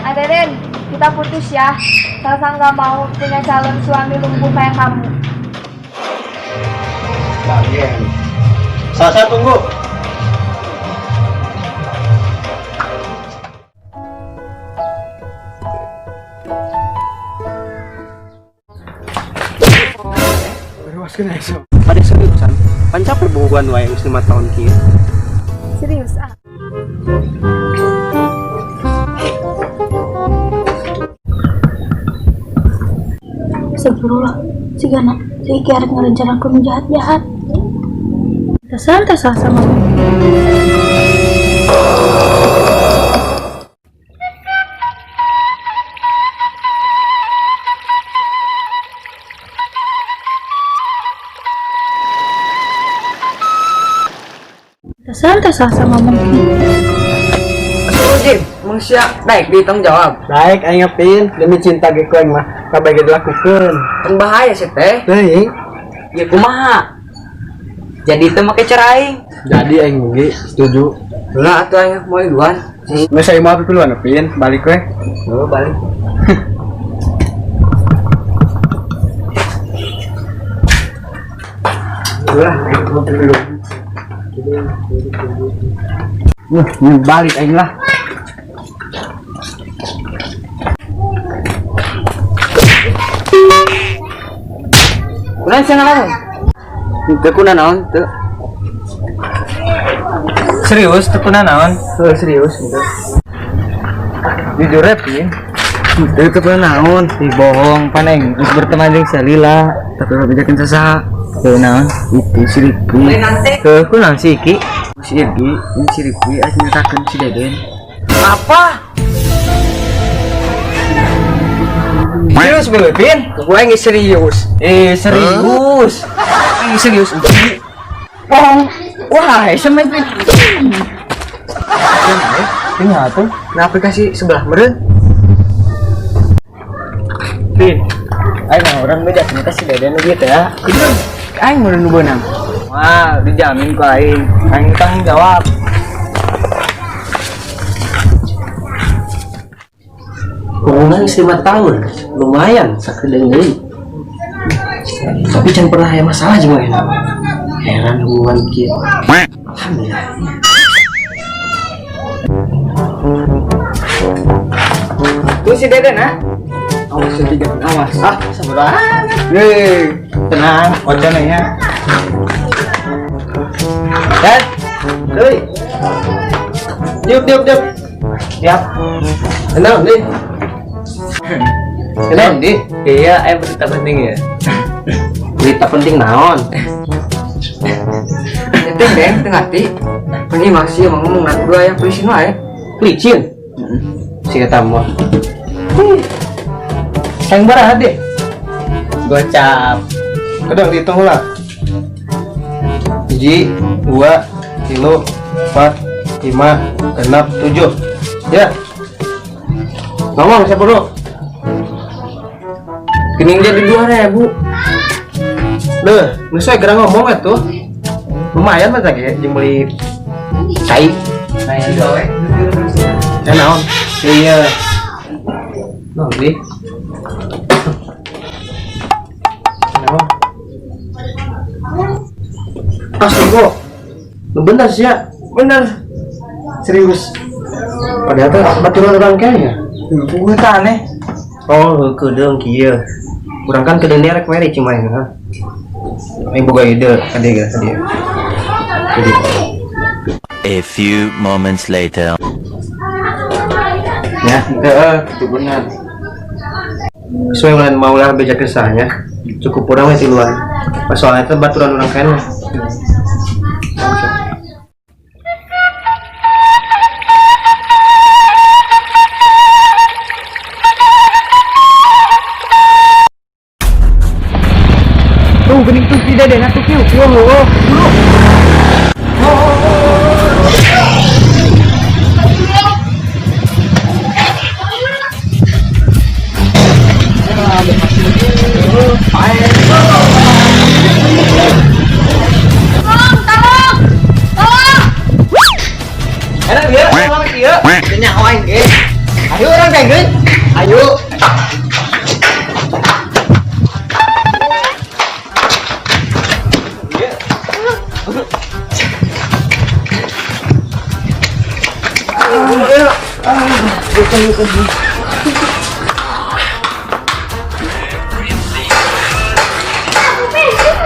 Adeden, kita putus ya. Sasa nggak mau punya calon suami lumpuh kayak kamu. Bagian. Sasa tunggu. Pada seriusan, pan capek bobogohan wae geus 5 tahun kieu. Serius ah. Astagfirullah, sigana, si Iki arek ngarencanakeun jahat-jahat. Dasar teh Sasa ngomong. Dasar teh Sasa ngomong. Astagfirullahaladzim, emang siap baik ditanggung jawab. Baik aing ngapin demi cinta ge ku aing mah kabeh ge dilakukeun. Kan bahaya sih teh. Teuing. Ya kumaha? Jadi teu make cerai. Jadi aing mugi setuju. Lah atuh aing mau duluan. Geus aing mah pipiluan pin, balik we. Oh, balik. Ulah, aing mau pipiluan. Wah, balik aing lah. Kunaon sia ngalamun? Teu kuna naon teu. Serius, teu kuna naon? Heuh, serius gitu. Jujur ya, Pin. Teu teu kuna naon, ih bohong pan aing geus berteman jeung Salila, Tapi mah bejakeun sasaha. Teu naon? Itu si Rifki. Heuh, kunaon si Iki? Si Irgi, ini si Rifki aing nyatakeun si Deden. Apa? Serius gue, Pin? Gue aing serius. Eh, serius. Aing serius. Bohong. Wah, sama Pin. Tinggal tuh. Nah, aplikasi sebelah meureun. Pin. Aing mah orang beda ternyata si Deden gitu ya. Aing meureun nu beunang. Wah, dijamin ku aing. Aing tanggung jawab. Hubungan 5 tahun, lumayan sakedeung deui. Tapi can pernah aya masalah jeung manehna. Heran hubungan kieu. Alhamdulillah. Tuh si Deden ah. Awas si tiga, awas. Ah, sembarangan. Hei, Tenang, ocan nya. Dan, hei. Diuk diuk diuk. Siap. Tenang deh. Tenang deh. Iya, aing berita penting ya. Berita penting naon? Penting deh, teu ngarti. Pan ieu masih emang ngomong nak dua ya polisi wae. Licin. Si eta mah. Yang baraha deh. Gocap. Kadang dihitung lah. 1, 2, 3, 4, 5, 6, 7. Ya. Ngomong siapa lu? Gening jadi 2000. Leuh, geus we geura ngomong atuh. Lumayan mah tadi jeung beli cai. Ya naon? Iya. Naon sih? Naon? Pas tunggu. Lu bener sih ya? Bener. Serius. Padahal tuh baturan orang kayaknya. Gue teh aneh. Oh, kedeung kieu. Urang kan kedeung rek mere cuma ya. Aing boga ide, ade ge, ade. Jadi A few moments later. ya, heeh, itu benar. Sesuai mulai mau lah beja kesahnya. Cukup urang we tiluan. Pas soalnya teh baturan urang kene. Tuh gening tuh si Deden atuh kieu. Yo, dulu. Tolong, tolong, tolong. Enak dia, tolong kieu. Teu nyaho aing ge. Ayo urang teh geus. Ayo.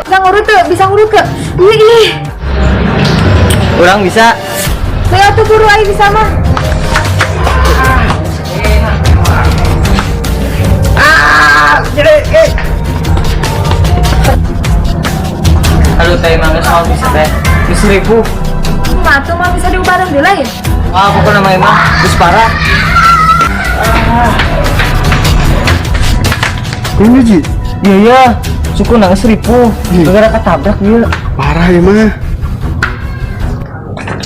Bisa ngurut tuh, bisa ngurut ke. Iya, iya. Urang bisa. Saya tuh guru aing bisa mah. Halo teh mangga soal bisa teh. Geus ribu. Mah tuh mah bisa diubaran deui ya. Ah, pokoknya mah emang geus parah. Ini Ji, Iya ya, suku nangis ribu. Gara-gara ketabrak dia. parah ya mah.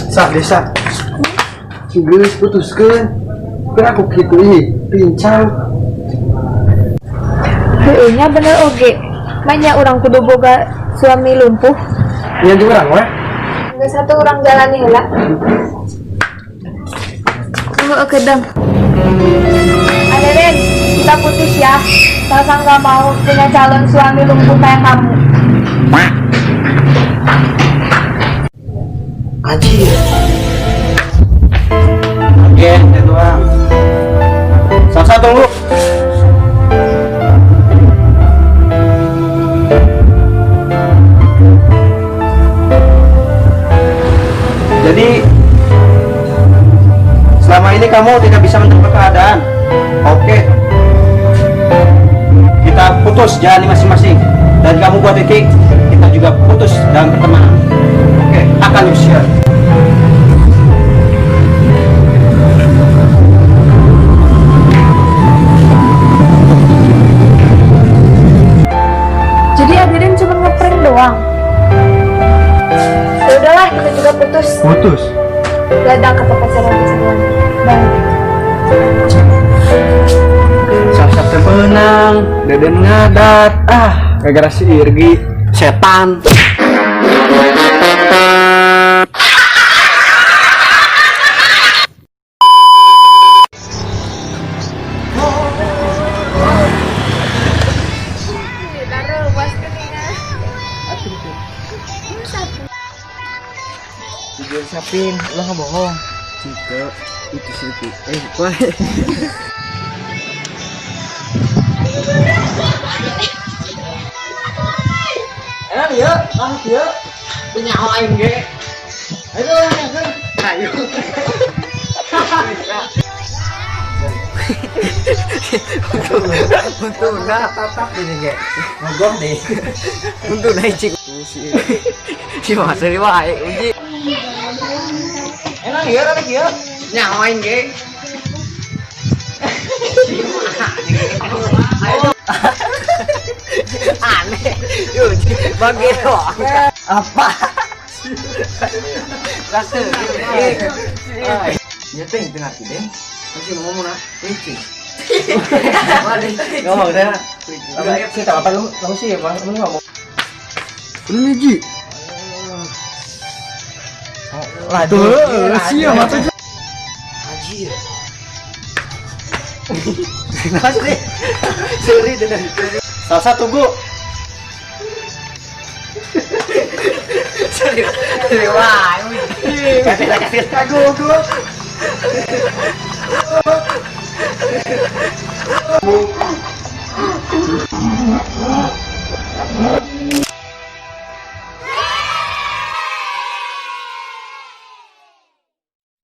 Sah desa. Geus putuskeun. Kira aku kitu ih, pincang. Heueuh nya bener oge. Manya urang kudu boga suami lumpuh. Iya juga urang we. Geus satu urang jalani heula. Tunggu kedeng. Aderen, kita putus ya. Salsa nggak mau punya calon suami lumpuh kayak kamu. Anjir. Oke, itu doang. Salsa tunggu. Jadi selama ini kamu tidak bisa menerima keadaan. Oke. Kita putus jalani masing-masing. Dan kamu buat Ricky, kita juga putus dalam pertemanan. Oke, akan share. Jadi Aderen cuma ngeprank doang. Ya udahlah, kita juga putus. Putus. Gak ada kata pacaran-pacaran. Bye. Salsa teh menang, Deden ngadat. Ah, gara-gara si Irgi setan. Jujur siapin, lo nggak bohong. Cika, itu sih itu. Enak ya, kamu ya. Punya aing ge. Ayo, ayo. Untungna Tatap ini ge. Ngogong deh. untungna cik. Si masa di wae uji. Enak ya, enak ya. Nyaho aing ge. Aneh. Yuk, bagi doang. Apa? Rasa. Nyeting tengah sini. Masih ngomong nak. Licin. Ngomong dah. Sih tak apa lu, kamu sih ya, lu ngomong. Ini Ji. Tuh, sia mata. Anjir. Pasti. Sorry dengan. Salsa tunggu. Sorry. Wah. Kasih kasih aku.